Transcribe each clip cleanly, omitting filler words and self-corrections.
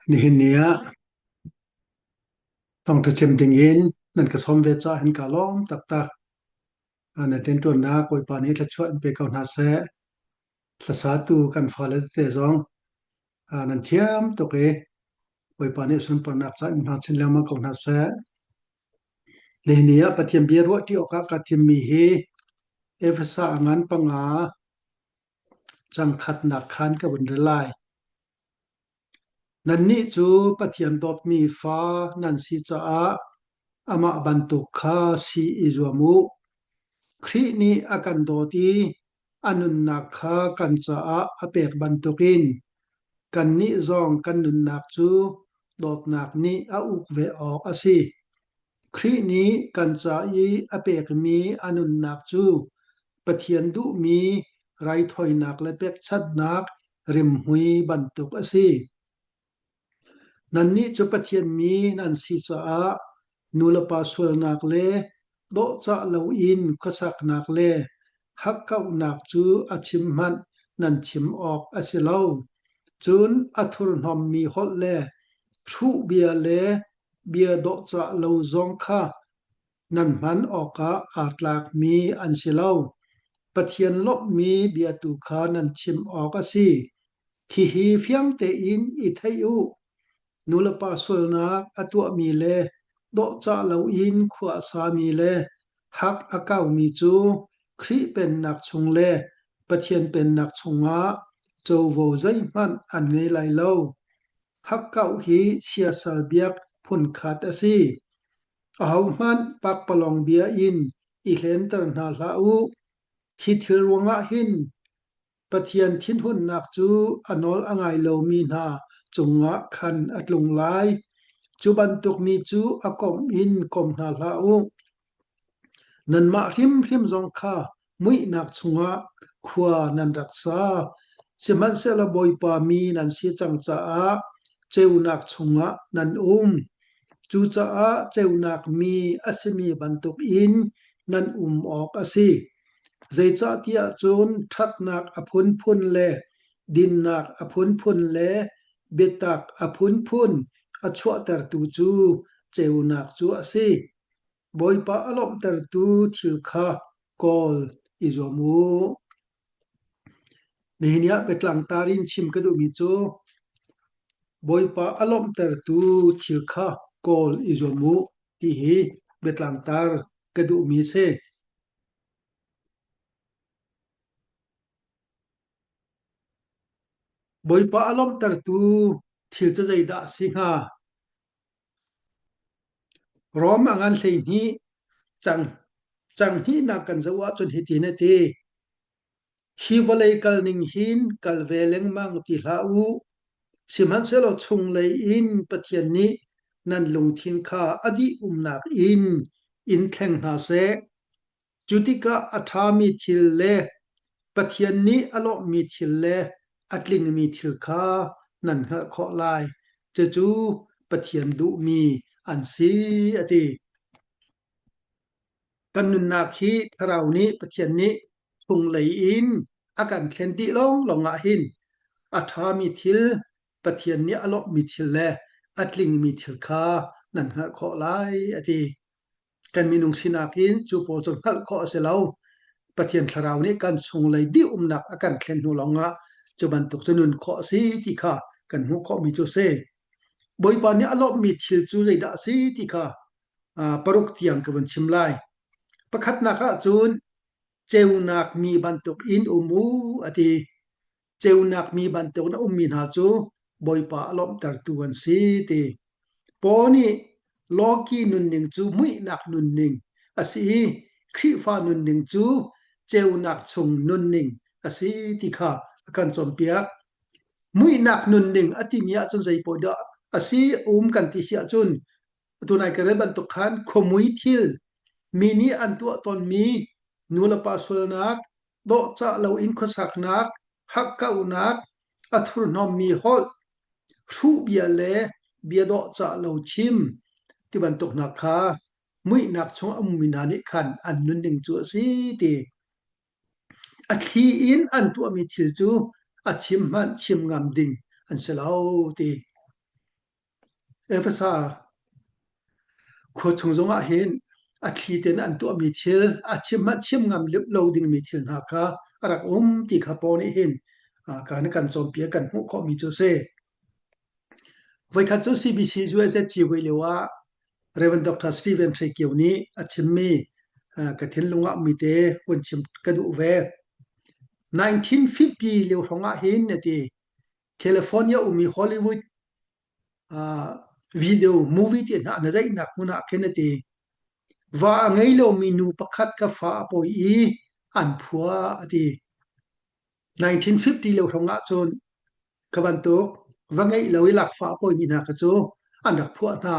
Nihin ni ah thawngṭha chim dingin nan ka sawm ve caah hin kaa lawm taktak. Nan rianṭuannak Bawipa nih thluachuah in pe ko hna seh. Hlasatu kan fale tete zong nan thiam tuk i Bawipa nih sunparnak ca in hmang chin lengmang ko hna seh. Nihin ni ah Pathian bia ruahṭi awkah kaa thimmi hi Efesa a ngan panga cangkhatnak khan ka vun rel lai. Nannih cu Pathian dawtmi fa nan si caah amah bantuk kha si i zuam u. Khrih nih a kan dawt i a nunnak kha kan caah a pek bantukin kannih zong kan nunnak cu dawtnak nih a uk ve awk a si. Khrih nih kan ca i a pekmi a nunnak cu Pathian duhmi raithawinak le pekchanhnak rimhmui bantuk a si. Nannih cu Pathian mi nan si caah nulepa sualnak le dawhcah loin khuasaknak le hakkauhnak cu a chim hmanh nan chim awk a si lo. Cun a thurhnawmmi holh le hruh bia le bia dawhcah lo zong kha nan hman awkah aa tlakmi an si lo. Pathian lawmhmi bia tu kha nan chim awk a si. Hihi fiang tein i theih u. Nulepa sualnak a tuahmi le dawhcah loin khua a sami le hak a kaumi cu Khrih Pennak chung le Pathian Pennak chungah covo zeihmanh an ngei lai lo. Hakkauh hi siasal biak phunkhat a si. Ahohmanh pakpalawng bia in i hlenter hna hlah u. Hi thil ruangah hin Pathian thinhunnak cu a nawl a ngai lomi hna cungah khan a tlung lai. Cu bantuk mi cu a komh in kom hna hlah u. Nanmah hrimhrim zong kha muihnak chungah khua nan rak sa. Sihmanhsehlaw Bawipa mi nan si cang caah ceunak chungah nan um. Cucaah ceunak mi a simi bantukin nan um awk a si. Zeicahtiah cun ṭhatnak a phunphun le dinnak a phunphun le biatak a phunphun a chuahtertu cu ceunak cu a si. Bawipa a lawmhtertu thil kha kawl i zuam u. Nihin ah biatlangtar in chim ka duhmi cu Bawipa a lawmhtertu thil kha kawl i zuam u ti hi biatlangtar ka duhmi a si. Bawipa a lawmhtertu thil cu zeidah a si hnga? Rom a ngan 12 cang cang hnihnak kan zoh ahcun hitin a ti. Hi vawlei kal ning hin kal ve lengmang ti hlah u. Sihmanhsehlaw chunglei in Pathian nih nan lungthin kha a dih umnak in in thleng hna seh. Cu tikah a ṭhami thil le Pathian nih a lawmhmi thil le a tlingmi thil kha nan hngalh khawh lai. Cucu Pathian duhmi an si, a ti. Kan nunnak hi Thlarau nih Pathian nih chunglei in a kan thlen dih lawnglawng ah hin a ṭhami thil, Pathian nih a lawmhmi thil le a tlingmi thil kha nan hngalh khawh lai, a ti. Kan minung sinak in cu pawl cu hngalh khawh a si lo. Pathian Thlarau nih kan chunglei dih umnak a kan thlen hnu lawngah cu bantuk cu nun khawh a si ti kha kan hmuh khawhmi cu a si. Bawipa nih a lawmhmi thil cu zeidah a si ti kha paruk tiang ka vun chim lai. Pakhatnak ah cun ceunak mi bantuk in um u a ti. Ceunak mi bantuk na ummi hna cu Bawipa a lawmhtertu an si ti. Paul nih lawki nunning cu muihnak nunning a si i Khrihfa nunning cu ceunak chung nunning a si ti kha a kan cawnpiak. Muihnak nunning a timi ahcun zei poah dah a si um kan ti si ahcun tunai ka rel bantuk khan khuamui thil mi nih an tuah tawnmi nulepa sualnak dawhcah loin khuasaknak, hakkauhnak, a thurhnawmmi holh, hruh bia le bia dawhcah lo chim ti bantuk hna kha muihnak chung a ummi hna nih khan an nunning cu a si ti. A thli in an tuahmi thil cu a chim hmanh chim ngam ding an si lo ti. Efesa khua chung zongah hin a thli tein an tuahmi thil, a chim hmanh chim ngam lo dingmi thil hna kha a rak um ti kha Paul nih hin kan kan cawnpiak kan hmuh khawhmi cu a si. Voikhat cu CBC USA civui lio ah Rev. Dr. Stephen Hre Kio nih a chimmi ka thinlung ah mi te hun chim ka duh ve. 1950 lio hrawng ah hin a ti California ummi Hollywood video movie te hna na zeihnak hmun ah khin a ti. Va a ngei lomi nu pakhat ka fa a pawi i an phua a ti. 1950 lio hrawng ah cun kha bantuk va ngeih lo i lakfa a pawimi hna kha cu an rak phuah hna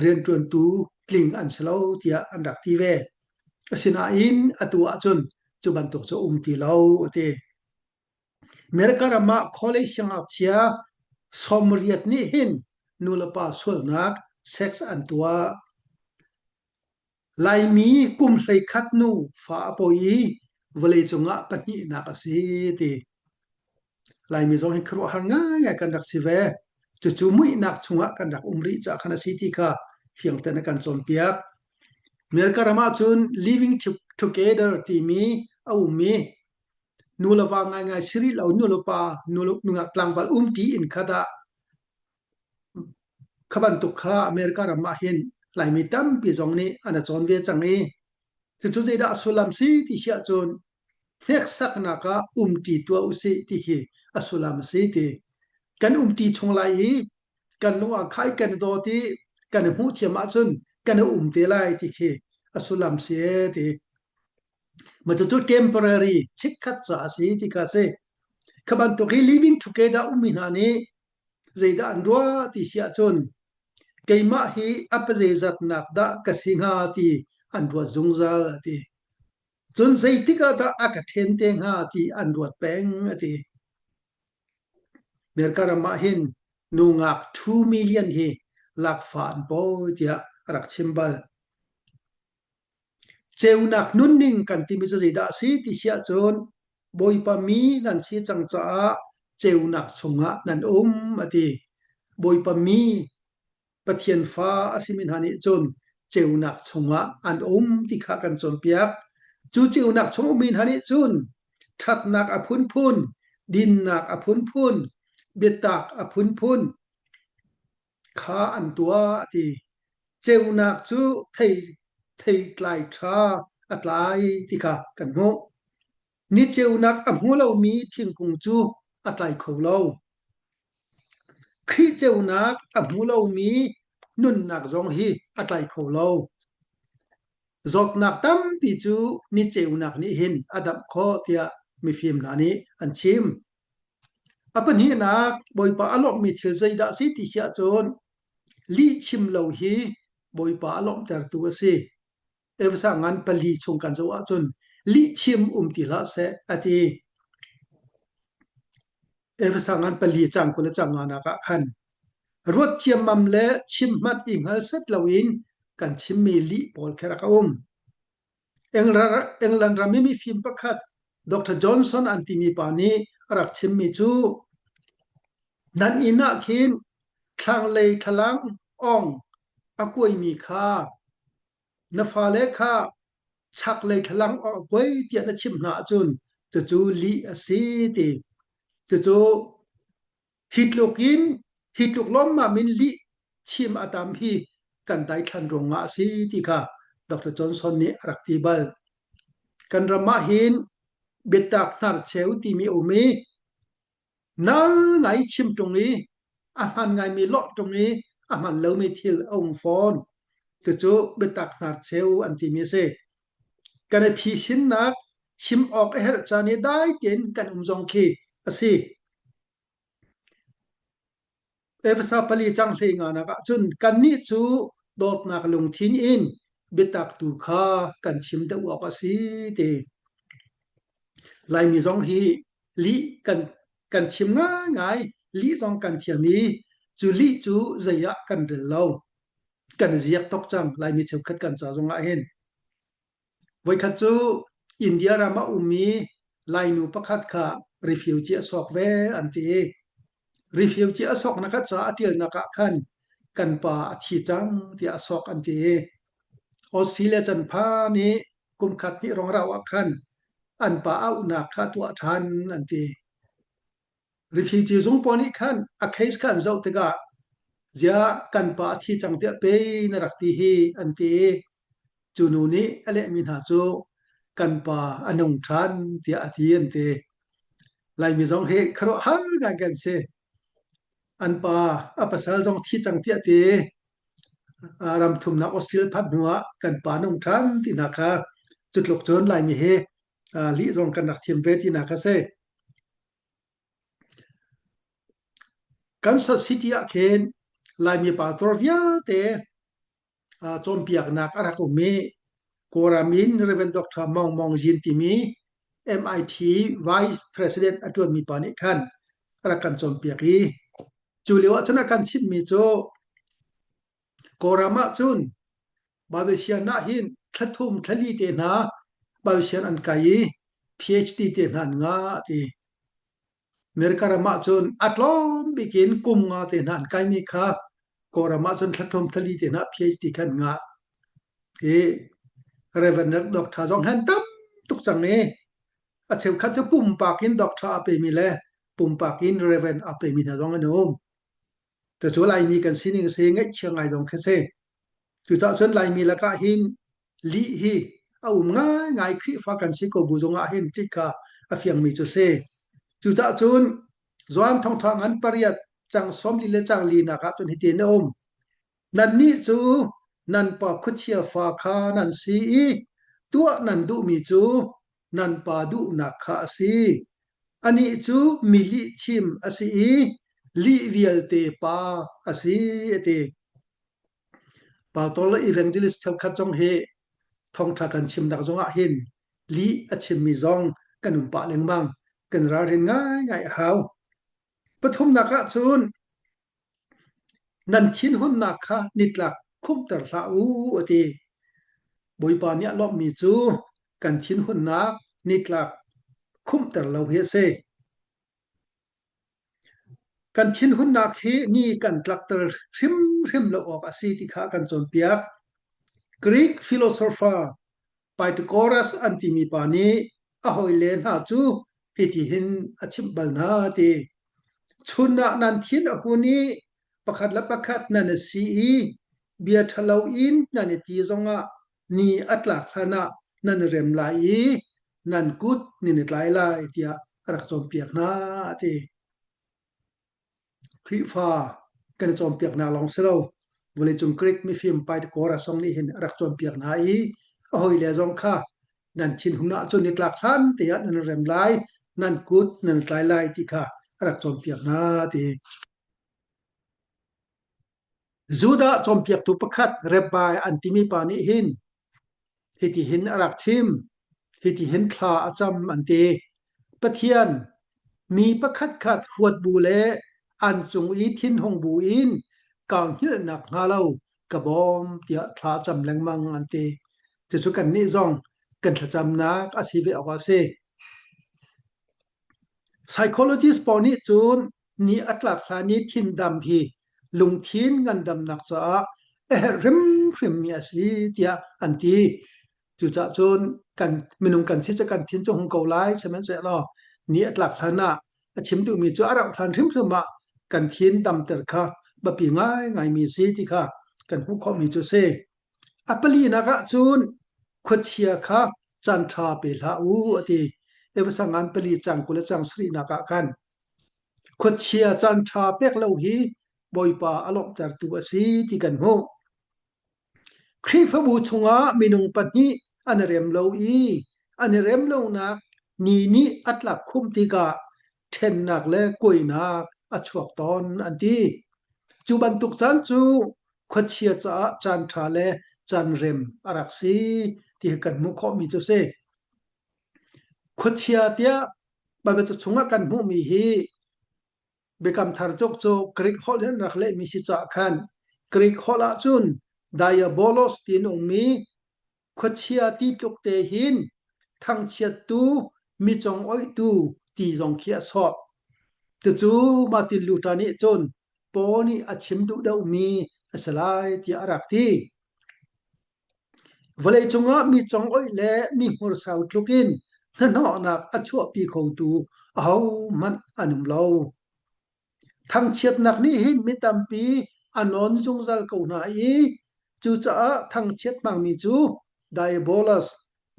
rianṭuantu tling an si lo tiah an rak ti ve. Asinain atu ahcun cu bantuk cu a um ti lo a ti. America ram ah college siangngakchia 80 nih hin nulepa sualnak sex an tuah. Laimi kum 11 nu fa a pawi i vawleicung ah pahnihnak a si ti. Laimi zong hi khuaruahhar ngaingai kan rak si ve. Cucu muihnak chungah kan rak um rih caah khan a si ti kha fiang tein a kan cawnpiak. America ram ahcun living together timi a um i nu le va ngaingai si rih lo nu le pa nungak tlangval umṭi inn khat ah kha bantuk kha America ram ah hin Laimi tampi zong nih an i cawn ve cang i cucu zeidah a sullam si ti si ahcun hneksaknak ah umṭi tuah usih ti hi a sullam a si ti. Kan umṭi chung lai i kan lung ah khai kan i dawt i kan i hmuh thiam ahcun kan i um te lai ti khi a sullam si ee ti. Mah cucu temporary chikkhat ca a si ti kha a si. Kha bantuk hi living together ummi hna nih zeidah an ruah ti si ahcun keimah hi a pazeizatnak dah ka si hnga ti an ruat zungzal a ti. Cun zeitik ah dah a ka ṭhen te hnga ti an ruat peng a ti. America ram ah hin nungak 2 million hi lakfa an pawi tiah a rak chim bal. Ceunak nunning kan timi cu zeidah a si ti si ahcun Bawipa mi nan si cang caah ceunak chungah nan um a ti. Bawipa mi Pathian fa a simi hna nih cun ceunak chungah an um ti kha kan cawnpiak. Cu ceunak chung ummi hna nih cun ṭhatnak a phunphun, dinnak a phunphun, biatak a phunphun kha an tuah a ti. Ceunak cu thei theitlai ṭha a tlai ti kha kan hmuh. Ni ceunak a hmu lomi thingkung cu a tlai kho lo. Khrih ceunak a hmu lomi nunnak zong hi a tlai kho lo. Zawtnak tampi cu ni ceunak nih hin a damh khawh tiah mifim hna nih an chim. A pahnihnak, Bawipa a lawmhmi thil zeidah a si ti si ahcun lih chim lo hi Bawipa a lawmhtertu a si. Efesa ngan pali chung kan zoh ahcun lihchim um ti hlah seh a ti. Efesa ngan pali cang 20 le cang nganak ah khan ruat ciammam le chim hmanh i hngal set loin kan chimmi lih pawl khi rak a um. England ram i mifim pakhat Dr. Johnson an timi pa nih a rak chimmi cu nan inn ah khin thlanglei thlalang ong a kuaimi kha Na fale kha chaklei thlalang awh kuai tiah na chimh hna ahcun cucu lih a si ti. Cucu hi tluk in hi tluk lawmmam in lih chim a tam hi kan daithlan ruangah a si ti kha Dr. Johnson nih a rak ti bal. Kan ram ah hin biatak hnarcheu timi a um i Nal ngai chim ṭung i a hman ngaimi lawh ṭung i a hman lomi thil a um fawn. Cucu biatak hnarcheu an timi a si. Kan i phisinnak chim awk a herh caan i dai tein kan um zong khi a si. Efesa pali cang hlei nganak ah cun kannih cu dawtnak lungthin in biatak tu kha kan chim deuh awk a si ti. Laimi zong hi lih kan kan chim ngaingai, lih zong kan thiam i cu lih cu zei ah kan rel lo. Kan i ziak tuk cang Laimi cheukhat kan ca zong ah hin. Voikhat cu India ram ah ummi Lainu pakhat kha refugee a sawk ve an ti i refugee a sawknak ah ca a ṭialnak ah khan. kan pa a thi cang tiah a sok an ti i Australia can phan i kum khat hnih rong rau ah khan an pa auhnak kha tuah ṭhan an ti. Refugee zung pawl nih khan a case kha an zoh tikah ziah kan pa a thi cang tiah pei na rak ti hi an ti i cu nu nih a lehmi hna cu kan pa a nung ṭhan tiah a ti an ti. Laimi zong hi khuaruahhar ngai kan si. An pa a pasal zong thi cang tiah ti ram thumnak Australia phanh hnu ah kan pa nung ṭhan ti hna kha cu tluk cun Laimi hi lih zong kan rak thiam ve tinak a si. Kansas City ah khin Laimi pastor vialte cawnpiaknak a rak um i Kawlram in Rev. Dr. Maung Maung Zin timi MIT Vice President a ṭuanmi pa nih khan a rak kan cawnpiak i cu lio ah cun a kan chimhmi cu Kawlram ah cun Baibal sian ah hin thla thum thla li te hna Baibal sian an kai i PhD te hna an ngah a ti. America ram ah cun a tlawm bik in kum nga te hna an kaimi kha Kawlram ah cun thla thum thla li te hna PhD kha an ngah. I Reverend Doctor zong han tam tuk cang i a cheukhat cu pumpak in doctor a pemi le pumpak in Reverend a pemi hna zong an um. Cucu Laimi kan sining a si, ngaihchia ngai zong khi a si. Cucaah cun Laimi lakah hin lih hi a um ngaingai Khrihfa kan si ko bu zongah hin ti kha a fiangmi cu si. Cucaah cun Johan Thawngṭha ngan pariat cang 40 le cang linak ah cun hitin a um. Nannih cu nan pa khuachia fa kha nan si i tuah nan duhmi cu nan pa duhnak kha a si. Anih cu mi lihchim a si i lih vialte pa a si, a ti. Pastor le evangelist cheukhat zong hi thawngṭha kan chimnak zongah hin lih a chimmi zong kan um pah lengmang. Kan ralrin ngaingai a hau. Pathumnak ah cun Nan thinhunnak kha nitlak khumhter hlah u, a ti. Bawipa nih a lawmhmi cu kan thinhunnak nitlak khumhter lo hi a si. Kan thinhunnak hi ni kan tlakter hrimhrim lo awk a si ti kha a kan cawnpiak. Greek philosopher Pythagoras an timi pa nih a hawile hna cu hitihin a chimh bal hna ti. Chun ah nan thin a hun i pakhat le pakhat nan i si i bia ṭhalo in nan i ti zongah ni a tlak hlanah nan i rem lai i nan kut nan i tlai lai tiah a rak cawnpiak hna a ti. Khrihfa kan i cawnpiaknak lawng si lo, vawleicung Greek mifim Pythagoras zong nih hin a rak cawnpiak hna i a hawile zong kha nan thinhun ahcun nitlak hlan te ah nan rem lai, nan kut nan tlai lai ti kha a rak cawnpiak hna ti. Judah cawnpiaktu pakhat Rabbi an timi pa nih hin Hitihin a rak chim. Hitihin thla a cam an ti. Pathian, mi pakhatkhat huat bu le an cung i thinhung bu in kaa hngilhnak hnga lo ka bawm tiah thla a cam lengmang an ti. Cucu kannih zong kan thlacamnak a si ve awk a si. Psychologist pawl nih cun ni a tlak hlan i thindam hi lungthin ngandamnak caah a herh hrimhrimmi a si tiah an ti. Cucaah cun kan minung kan si cu kan thin cu hung ko lai sihmanhsehlaw ni a tlak hlan ah a chim duhmi cu a rauh hlan hrimhrim ah kan thin damter kha biapi ngaingaimi si ti kha kan hmuh khawhmi cu a si. A palinak ah cun khuachia kha caanṭha pe hlah u a ti. Efesa ngan pali cang 20 le cang sarihnak ah khan khuachia caanṭha pek lo hi Bawipa a lawmhtertu a si ti kan hmuh. Khrihfabu chungah minung pahnih an i rem lo i an i rem lonak ni nih a tlak khumh tikah ṭhennak le kuainak a chuak tawn an ti. Cu bantuk caan cu khuachia caah caanṭha le caanrem a rak si ti kan hmuh khawhmi cu si. Khuachia tiah Baibal ca chungah kan hmuhmi hi Biakam Thar cuk cu Greek holh in rak lehmi si caah khan Greek holh ahcun diabolos tiin ummi Khuachia ti tluk te hin thangchiattu, mi congoihtu ti zong khi a sawh. Cucu Martin Luther nih cun Paul nih a chim duh deuhmi a si lai tiah a rak ti. Vawleicung ah mi congoih le mi hmursau tluk in hnahnawhnak a chuahpi khotu ahohmanh an um lo. Thangchiatnak nih hin mi tampi a nawn zungzal ko hna i cucaah thangchiat hmangmi cu diabolus,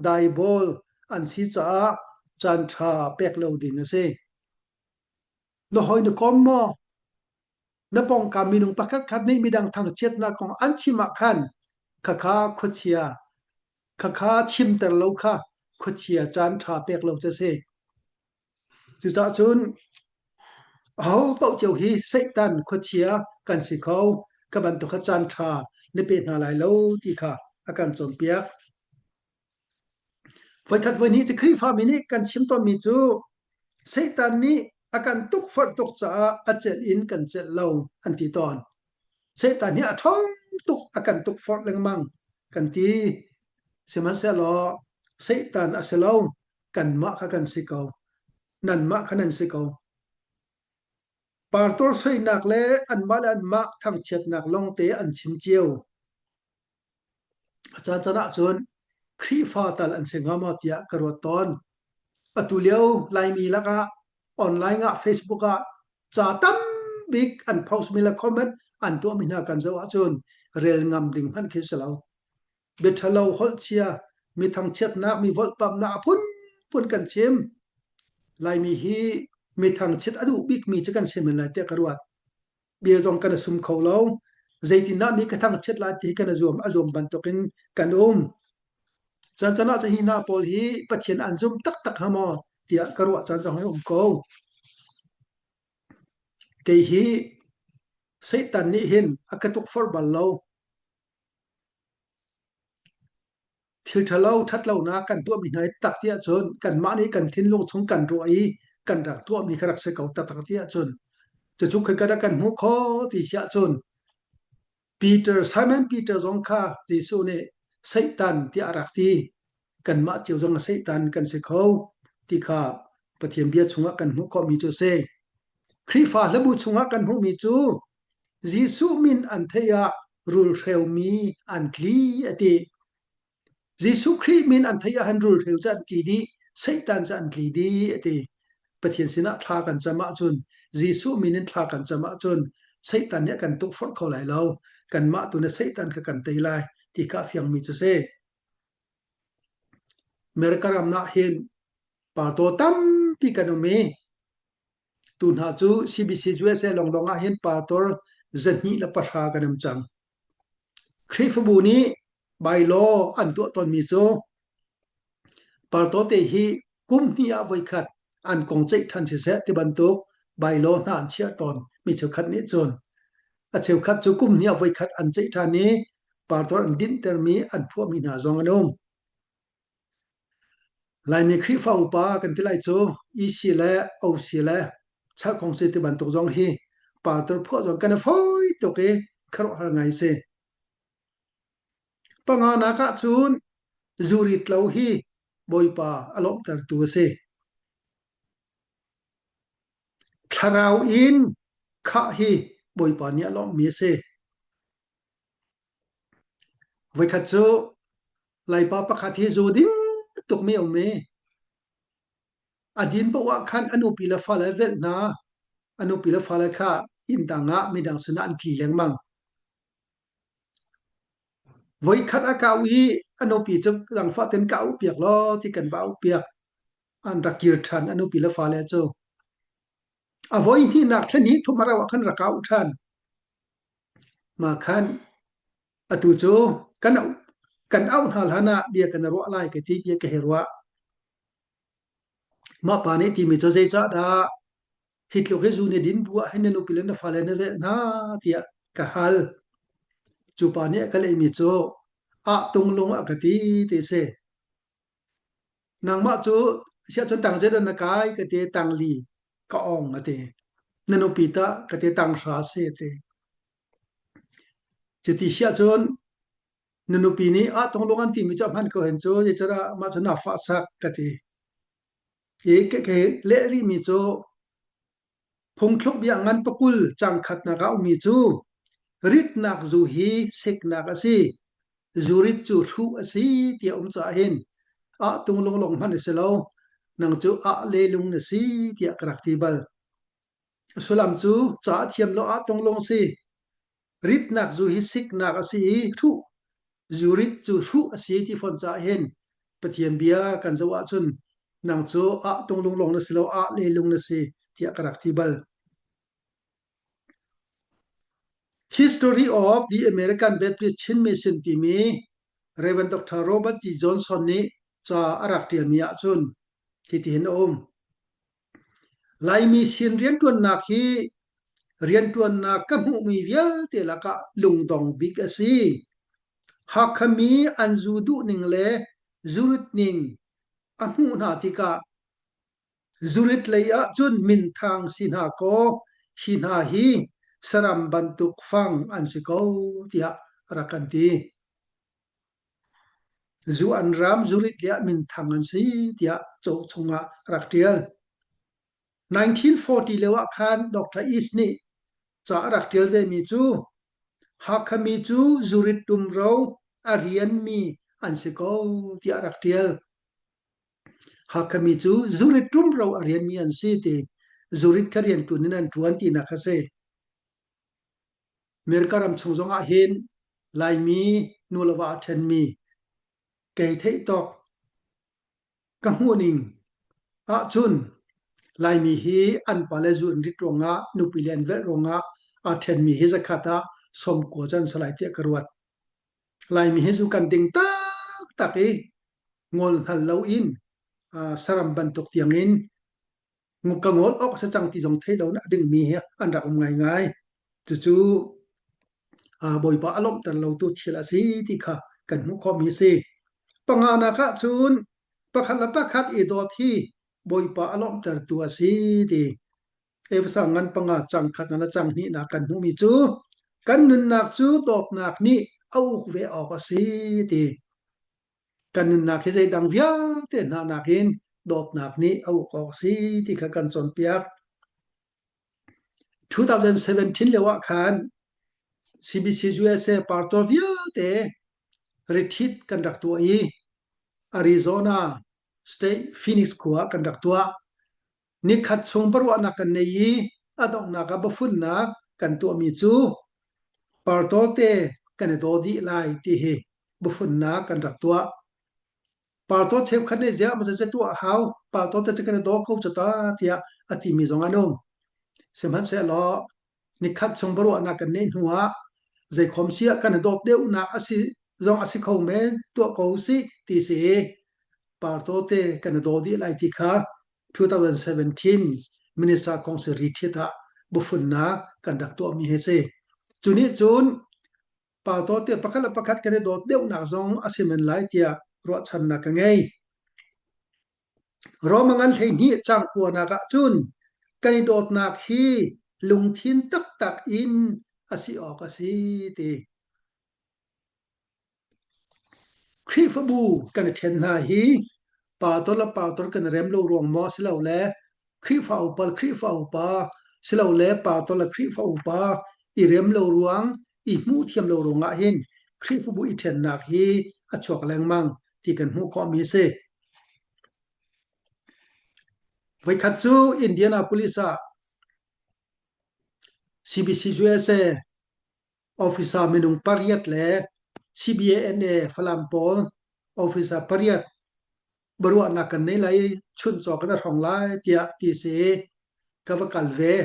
diabol an si caah caanṭha pek lo ding a si. Na hawi na kom maw? Na pawngkam minung pakhatkhat nih midang thangchiatnak kong an chim ah khan khakha khuachia, khakha chimter lo kha khuachia caanṭha pek lo cu a si. Cucaah cun aho paoh cio hi Satan khuachia kan si kho. Kha bantuk kha caanṭha na pe hna lai lo ti kha a kan cawnpiak. Voikhat voihnih cu Khrihfami nih kan chim tawnmi cu Satan nih a kan tukforh tuk caah a celh in kan celh lo an ti tawn. Satan hi a ṭhawng tuk a kan tukforh lengmang kan ti. Sihmanhsehlaw Satan a si lo, kanmah kha kan si ko. Nanmah kha nan si ko. Pastor soinak le anmah le anmah thangchiatnak lawngte an chim cio. A caancaan ahcun Khrihfa tal an si hnga maw tiah ka ruat tawn. Atu lio Laimi lakah online ah Facebook ah ca tambik an post mi le comment an tuahmi hna kan zoh ahcun rel ngam ding hmanh khi si lo. Bia ṭhalo, holh chia, mi thangchiatnak, mi volhpamhnak a phunphun kan chim. Laimi hi mi thangchiat a duh bikmi cu kan si men lai tiah ka ruat. Bia zong kan i sum kho lo. Zeitindah mi ka thangchiat lai ti kan i zuam a zuam bantukin kan um. Caan caan ah cun hi hna pawl hi Pathian an zum taktak hnga maw tiah ka ruah caan zong hi um ko. Kei hi Satan nih hin a ka tukforh bal lo. Thil ṭhalo ṭhatlonak kan tuahmi hna hi tak ti ahcun kanmah nih kan thinlung chung kan ruah i kan rak tuahmi kha rak si ko taktak ti ahcun cucu khoika dah kan hmuh khawh ti si ahcun Peter Simon Peter zong kha Jesuh nih Satan tiah a rak ti. Kanmah cio zong Satan kan si kho ti kha Pathian bia chungah kan hmuh khawhmi cu a si. Khrihfa hlabu chungah kan hmuhmi cu Jesuh min an theih ah rulhreumi an tli a ti. Jesuh Khrih min an theih ah han rulhreu cu an tli dih, Satan cu an tli dih a ti. Pathian sinah thla kan cam ahcun, Jesuh min in thla kan cam ahcun Satan nih a kan tukforh kho lai lo. Kanmah tu na Satan kha kan tei lai ti kha a fiangmi cu si. America ram ah hin partaw tampi kan um i Tu hna cu CBC USA lawnglawng ah hin pastor 210 kan um cang. Khrihfabu nih bylaw an tuah tawnmi cu pastor te hi kum hnih ah voikhat an kong ceih ṭhan siseh ti bantuk bylaw hna an chiah tawn mi cheukhat nih cun a cheukhat cu kum hnih ah voikhat an ceih ṭhan i pastor an dinhtermi an phuahmi hna zong an um. Laimi Khrihfa upa kan ti lai cu EC le OC le chalkawngsi ti bantuk zong hi pastor phuah zong kan i fawi tuk i khuaruahhar ngai si. Panganak ah cun zurit lo hi Bawipa a lawmhtertu a si. Thlarau in khah hi Bawipa nih a lawmhmi a si. Voikhat cu Laipa pakhat hi zu ding tukmi a um i a din paoh ah khan a nupi le fale a velh hna. A nupi le fale kha inn dang ah midang sinah an tli lengmang. Voikhat a kau i a nupi cu langfah ten ka auh piak law ti kan va auh piak. An rak kir ṭhan a nupi le fale cu. A voi hnihnak thlen hi thum a rauh ah khan rak auh ṭhan. Mah khan Atu cu kan auh, kan auh hna hlan ah bia kan i ruah lai ka ti bia ka hei ruah. Mah pa nih timi cu zeicahdah hi tluk hi zu na din bu ah hin na nupi le na fale na velh hna tiah ka hal. Cu pa nih a ka lehmi cu ah tunglung a ka ti ti si. Nangmah cu siahcun tang zeidah na kai ka ti tang li ka ong a ti. Na nupi tah ka ti tang hra si a ti. Cuti si ahcun na nupi nih ah tunglung an timi cu a hman ko hen cu zeicahdah mah cu naa fahsak ka ti. Hi ka leh rihmi cu phungthluk bia ngan pakul cang khatnak ah ummi cu Ritnak zu hi siknak a si. Zurit cu hruh a si tiah um caah hin ah tung lunglong hmanh a si lo. Nang cu ah le lung na si tiah ka rak ti bal. A sullam cu ca a thiam lo ah tung lung si. Ritnak zu hi siknak a si i hruh zurit cu hruh a si ti fawn caah hin Pathian bia kan zoh ahcun nang cu ah tung lung lawng na si lo ah le lung na si tiah ka rak ti bal. History of the American Baptist Chin Mission timi Rev. Dr. Robert G. Johnson nih ca a rak ṭialmi ahcun hitihin a um. Laimi sin rianṭuannak hi rianṭuannak ka hmuhmi vialte lakah lungdong bik a si. Hakha mi an zu duhning le zurit ning a hmuh hna tikah zurit lei ahcun minthang si hna kaw hi hna hi saram bantuk fang an si ko tiah a rak kan ti. Zu an ram zurit le ah minthang an si tiah cauk chungah a rak ṭial. 1940 lio ah khan Dr. East nih ca a rak ṭial vemi cu Hakha mi cu zurit tumro a rianmi an si ko tiah a rak ṭial. Hakha mi cu zurit tumro a rianmi an si ti zurit kha rianṭuan in an ṭuan tinak a si. America ram chung zong ah hin Laimi nu le va a ṭhenmi kei theih tawk ka hmuhning ahcun Laimi hi an pale zu an rit ruangah nupi le an velh ruangah aa ṭhenmi hi zakhat ah 90 cu an si lai tiah ka ruat. Laimi hi zu kan ding taktak i ngol hngal loin saram bantuk tiangin ka ngol awk a si cang ti zong thei lo in a dingmi hi an rak um ngaingai. Cucu Bawipa a lawmhter lotu thil a si ti kha kan hmuh khawhmi a si. Panganak ah cun pakhat le pakhat i dawt hi Bawipa a lawmhtertu a si ti. Efesa ngan panga cang khat na cang hnihnak kan hmuhmi cu kan nunnak cu dawtnak nih a uk ve awk a si ti. Kan nunnak hi zeidang vialte hna nakin dawtnak nih a uk awk a si ti kha kan cawnpiak. 2017 lio ah khan CBC USA pastor vialte retreat kan rak tuah i Arizona State Phoenix khua ah kan rak tuah. Nikhat chung biaruahnak kan nei i a donghnak ah biafunnak kan tuahmi cu partaw te kan i daw dih lai ti hi biafunnak kan rak tuah. Partaw cheukhat nih ziah maw zeizat tuah a hau, partaw te cu kan i daw ko cu ta tiah a timi zong an um. Sihmanhsehlaw nikhat chung biaruahnak kan neih hnu ah zeikhom si ah kan i dawt deuhnak a si zong a si kho men tuah ko usih ti si i partaw te kan i daw dih lai ti kha 2017 Minister Council retreat ah bufunnak kan rak tuahmi hi si. Cu nih cun pastor te pakhat le pakhat kan i dawt deuhnak zong a si men lai tiah ruahchannak ka ngei. Roma ngan 12 cang kuanak ah cun kan i dawtnak hi lungthin taktak in a si awk a si ti. Khrihfabu kan i ṭhen hna hi pastor le pastor kan i rem lo ruang maw silole Khrihfa upa le Khrihfa upa silole pastor le Khrihfa upa i rem lo ruang, i hmuh thiam lo ruangah hin Khrihfabu i ṭhennak hi a chuak lengmang ti kan hmuh khawhmi a si. Voikhat cu Indianapolis ah CBC USA officer minung pariat le CBANA Falam pawl officer pariat biaruahnak kan nei lai i chuncaw kan i hrawng lai tiah ti a si i ka va kal ve.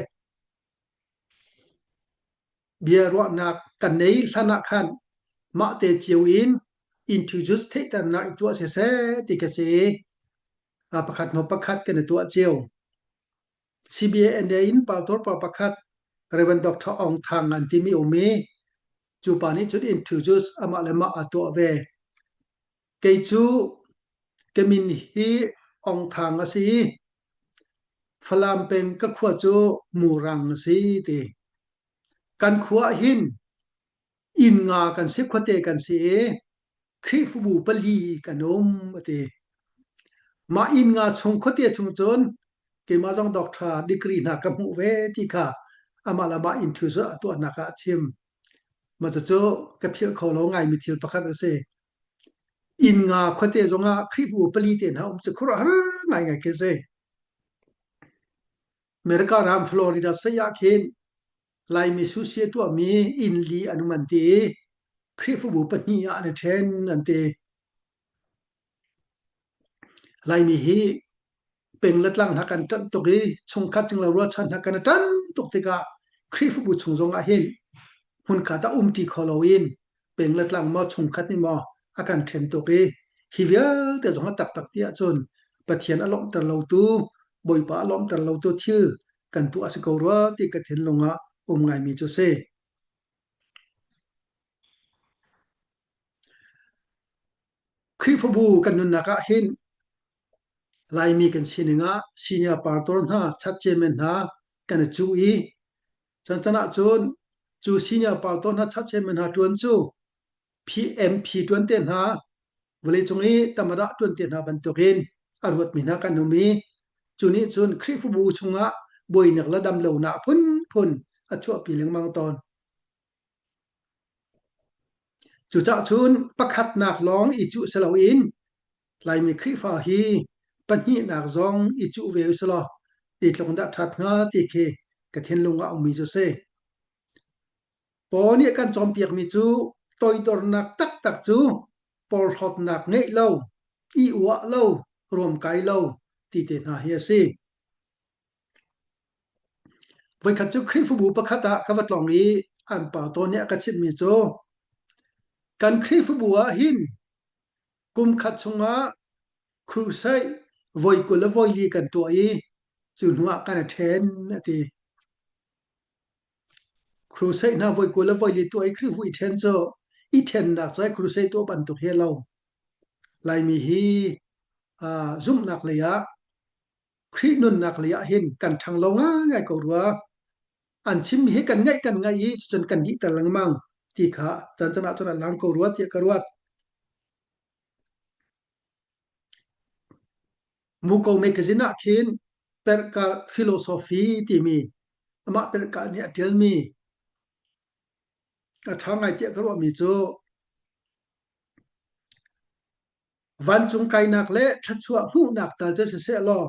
Bia ruahnak kan nei hlan ah khan mah te cio in introduce theihternak i tuah siseh ti ka si i pakhat hnu pakhat kan i tuah cio. CBNA in pastor pa pakhat Rev. Dr. Aung Thang an timi um i cu pa nih cun introduce amah le mah aa tuah ve. Kei cu ka min hi Aung Thang a si i Falam peng ka khua cu Murang a si ti. Kan khua ah hin inn nga kan si khuate kan si i Khrihfabu pali kan um a ti. Mah inn nga chung khuate chung cun keimah zong doctor degree hna ka hmuh ve ti kha amah le amah interview a tuahnak ah a chim. Mah cucu ka philh kho lo ngaimi thil pakhat a si. Inn nga khuate zongah Khrihfabu pali te hna um cu khuaruahhar ngaingai khi a si. America ram Florida state ah khin Laimi susie tuahmi inn li an um an ti i Khrihfabu pahnih ah an i ṭhen an ti. Laimi hi peng le tlang hna kan ṭanh tuk i chungkhat cingla rualchan hna kan i ṭan tuk tikah Khrihfabu chung zongah hin hmunkhat ah umṭi kho loin peng le tlang maw chungkhat nih maw a kan ṭhen tuk i hi vialte zong a taktak ti ahcun Pathian a lawmhter lotu Bawipa a lawmhter lotu thil kan tuah a si ko rua ti ka thinlung ah um ngaimi cu si. Khrihfabu kan nunnak ah hin Laimi kan sining ah senior pastor hna, church chairman hna kan i cuh i cancan ahcun cu senior pastor hna, church chairman hna ṭuan cu PMP ṭuan te hna, vawleicung i tamadah ṭuan te hna bantukin a ruatmi hna kan um i cu nih cun Khrihfabu chungah buainak le damlonak a phunphun a chuahpi lengmang tawn. Cucaah cun pakhatnak lawng i cuh si loin Laimi Khrihfa hi pahnihnak zong i cuh ve usilaw zeitluk in dah ṭhat hnga ti khi ka thinlung ah a ummi cu a si. Paul nih a kan cawnpiakmi cu toidornak taktak cu porhlawtnak ngeih lo, i uah lo, ruamkai lo ti te hna hi a si. Voikhat cu Khrihfabu pakhat ah ka va tlawng i an pa tawn nih a ka chimhmi cu kan Khrihfabu ah hin kum khat chungah crusade voi 20 le voi li kan tuah i cu hnuah kan i ṭhen a ti. Crusade hna voi 20 le voi li tuah i Khrihfabu i ṭhen cu i ṭhennak ca i crusade tuah bantuk hi a lo. Laimi hi uh, zumhnak lei ah Khrih nunnak lei ah hin kan ṭhang lo ngaingai ko rua. An chimmi hi kan ngaih kan ngaih i cucun kan dihter lengmang ti kha cancan ahcun a lang ko rua tiah ka ruat. Muko magazine ah khin Perhkalh philosophy timi amah Perhkalh nih a ṭialmi a ṭha ngai tiah ka ruahmi cu Vancung kainak le thluachuah hmuhnak tal cu siseh law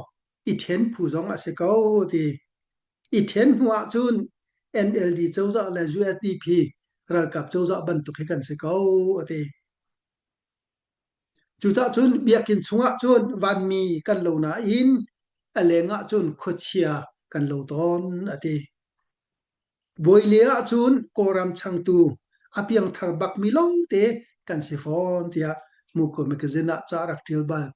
i ṭhen phu zong a si ko ti. I ṭhen hnu ahcun NLD cozah le USDP ralkap cozah bantuk hi kan si ko a ti. Cucaah cun biakinn chungah cun vanmi kan lo nain a leng ah cun khuachia kan lo tawn a ti. Bawile ahcun Kawlram changtu a piangthar bakmi lawngte kan si fawn tiah Muko magazine ah ca a rak ṭial bal.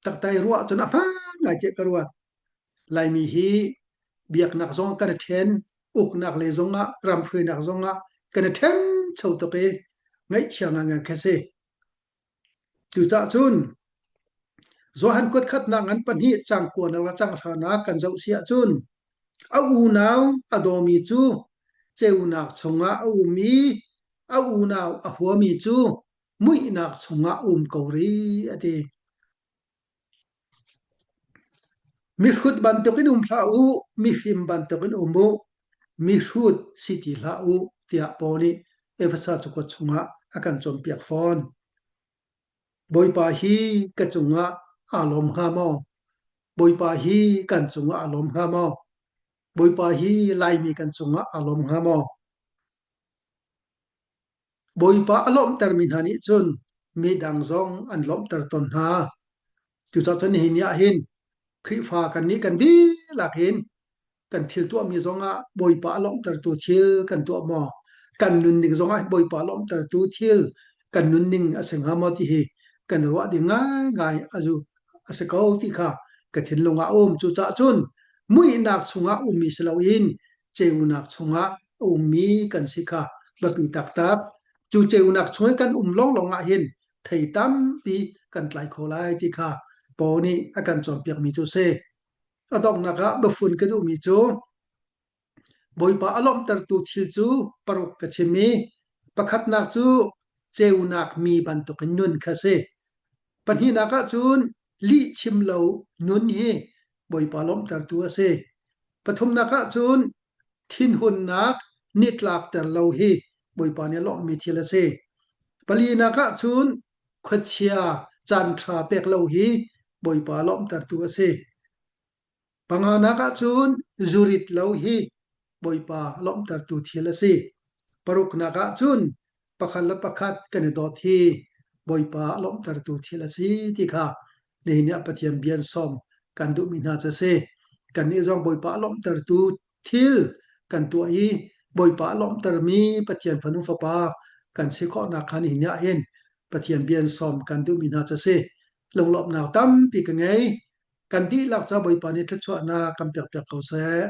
Taktai ruah ahcun a hmaan ngai tiah ka ruat. Laimi hi biaknak zong kan i ṭhen, uknak lei zongah, ramhruainak zongah kan i ṭhencho tuk i ngaihchia ngangan khi a si. Cucaah cun Johan kuatkhatnak ngan pahnih cang kuanak le cang hranak kan zoh si ahcun a unau a dawmi cu ceunak chungah a um i a unau a huami cu muihnak chungah a um ko rih a ti. Mihrut bantukin um hlah u, mifim bantukin um u, mihrut si ti hlah u, tiah Paul nih Efesa cakuat chungah a kan cawnpiak fawn. Bawipa hi ka cungah aa lawm hnga maw? Bawipa hi kan cungah aa lawm hnga maw? Bawipa hi Laimi kan cungah aa lawm hnga maw? Bawipa a lawmhtermi hna nih cun midang zong an lawmhter tawn hna. Cucaah cun nihin ni ah hin Khrihfa kannih kan dihlak hin kan thil tuahmi zongah Bawipa a lawmhtertu thil kan tuah maw? Kan nunning zongah Bawipa a lawmhtertu thil kan nunning a si hnga maw ti hi kan ruah ding ngaingai a zu a si ko ti kha ka thinlung ah a um. Cucaah cun muihnak chungah ummi si loin ceunak chungah a ummi kan si kha biapi taktak. Cu ceunak chung i kan um lawnglawng ah hin thei tampi kan tlai kho lai ti kha Paul nih a kan cawnpiakmi cu a si. A donghnak ah biafun ka duhmi cu Bawipa a lawmhtertu thil cu paruk ka chim i pakhatnak cu ceunak mi bantukin nun kha a si. Pahnihnak ah cun lih chim lo nun hi Bawipa lawmhtertu a si. Pathumnak ah cun thinhunnak nitlakter lo hi Bawipa nih a lawmhmi thil a si. Palinak ah cun khuachia caanṭha pek lo hi Bawipa lawmhtertu a si. Panganak ah cun zurit lo hi Bawipa lawmhtertu thil a si. Paruknak ah cun pakhat le pakhat kan i dawt hi Bawipa a lawmhtertu thil a si ti kha nihin ah Pathian bia in sawm kan duhmi hna cu a si. Kannih zong Bawipa a lawmhtertu thil kan tuah i Bawipa a lawmhtermi Pathian fanu fapa kan si khawhnak kha nihin ah hin Pathian bia in sawm kan duhmi hna cu a si. Lunglawmhnak tampi ka ngei. Kan dihlak ca Bawipa nih thluachuahnak kan pekpiak ko seh.